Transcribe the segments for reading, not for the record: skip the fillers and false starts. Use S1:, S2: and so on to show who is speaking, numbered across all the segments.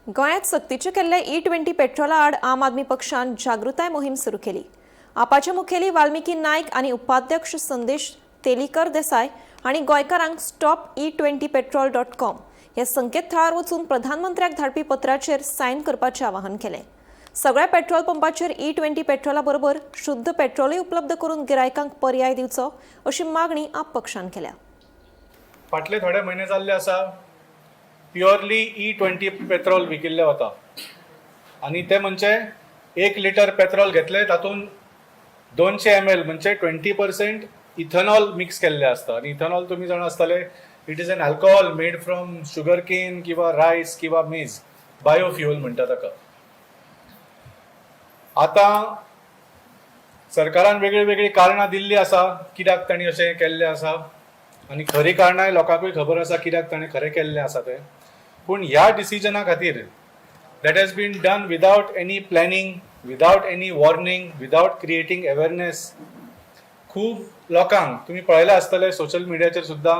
S1: गोंयांत सक्तीचे केल्ले ई 20 पेट्रोला आड आम आदमी पक्षान जागृताय मोहीम सुरू केली. आपाचे मुखेली वाल्मिकी नायक आनी उपाध्यक्ष संदेश तेलीकर देसाय हांणी गोंयकारांक stop E20petrol.com ह्या संकेतथळार वचून प्रधानमंत्र्याक धाडपी पत्राचेर सायन करपाचें आवाहन केलें. सगळ्या पेट्रोल पंपाचेर ई 20 पेट्रोला बरोबर शुद्ध पेट्रोलूय उपलब्ध करून गिरायकांक पर्याय दिवचो अशी मागणी आप पक्षान केल्या.
S2: फाटले थोडे म्हयने जाल्ले आसा, प्युअरली ई 20 पेट्रोल विकिल्लें वता आनी ते म्हणजे 1 लिटर पेट्रोल घेतले, तातूंत 200 ml म्हणजे 20% इथेनॉल मिक्स केल्लें आसता. आनी इथेनॉल तुमी जाणा आसतले, it is an alcohol made from sugar cane किंवा रायस किंवा मेज. बायोफ्युअल म्हणटा ताका. आतां सरकारान वेगळी वेगळी कारणां दिल्ली आसा कित्याक तांणी अशें केल्लें आसा आनी खरी कारणां लोकांकूय खबर आसा कित्याक ताणें खरें केल्लें आसा तें. पूण ह्या डिसिजना खातीर, that has been done without any planning, without any warning, without creating awareness, खूब लोकांक, तुमी पळयलां आसतलें सोशल मिडियाचेर सुद्दां,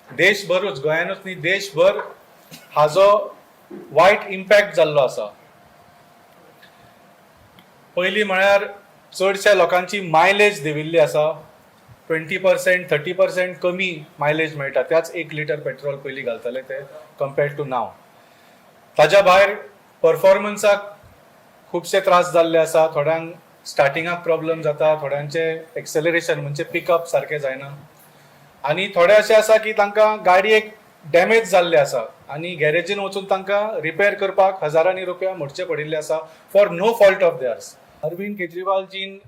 S2: देशभरूच, गोंयानूच न्ही, देशभर हाजो वायट इम्पॅक्ट जाल्लो आसा. पयलीं म्हळ्यार चडश्या लोकांची मायलेज देंविल्ली आसा. 20%, 30% कमी मायलेज मेळटा त्याच 1 लिटर पेट्रोल पयलीं घालताले ते कंपेर्ड टू नाव. ताज्या भायर परफॉर्मन्साक खुबशे त्रास जाल्ले आसा. थोड्यांक स्टार्टिंगाक प्रॉब्लम जाता, थोड्यांचे एक्सेलरेशन म्हणजे पिकअप सारकें जायना आनी थोडे अशे आसा की तांकां गाडयेक डॅमेज जाल्ले आसा आनी गॅरेजीन वचून तांकां रिपेर करपाक हजारांनी रुपया मोडचे पडिल्ले आसा for no fault of theirs. Arvind केजरीवालजीन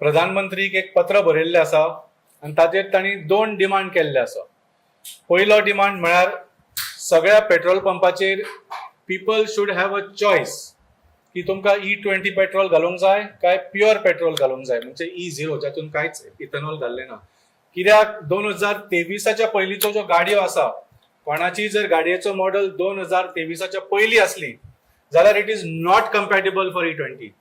S2: प्रधानमंत्रीक एक पत्र बरयल्लें आसा आनी ताजेर तांणी दोन डिमांड केल्ले आसा. पयलो डिमांड म्हळ्यार सगळ्या petrol पंपाचेर people should have a choice की तुमकां ई 20 पेट्रोल घालूंक जाय काय प्युअर पेट्रोल घालूंक जाय, म्हणजे ई 0, जातून कांयच इथेनॉल घाल्लें ना. कित्याक 2023च्या पयलींच्यो ज्यो गाडयो आसा, कोणाची जर गाडयेचो मॉडल 2023च्या पयलीं आसली जाल्यार it is not compatible for E 20.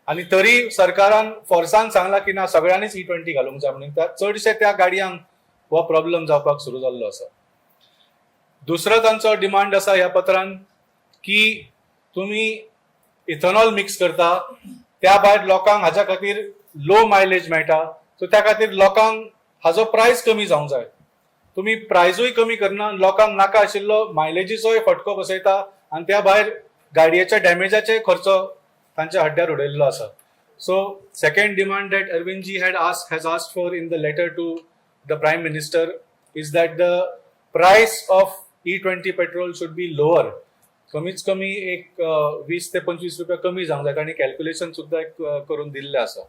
S2: आनी तरी सरकारान फोर्सान सांगलां की ना, सगळ्यांनीच ई 20 घालूंक जाय म्हणून. त्या चडशे त्या गाडयांक हो प्रॉब्लम जावपाक सुरू जाल्लो आसा. दुसरो तांचो डिमांड आसा ह्या पत्रान की तुमी इथेनॉल मिक्स करता, त्या भायर लोकांक हाज्या खातीर लो मायलेज मेळटा, सो त्या खातीर लोकांक हाजो प्रायस कमी जावंक जाय. तुमी प्रायजूय कमी करना, लोकांक नाका आशिल्लो मायलेजीचोय फटको बसयता आनी त्या भायर गाडयेच्या डॅमेजाचे खर्चो तांच्या हड्ड्यार उडयल्लो आसा. So second demand that Arvindji had ask has asked for in the letter to the Prime Minister is that the price of E 20 petrol should be lower. कमीत कमी एक 20 ते 25 रुपया कमी जावंक जाय. तांणी कॅल्क्युलेशन सुद्दां एक करून दिल्लें आसा.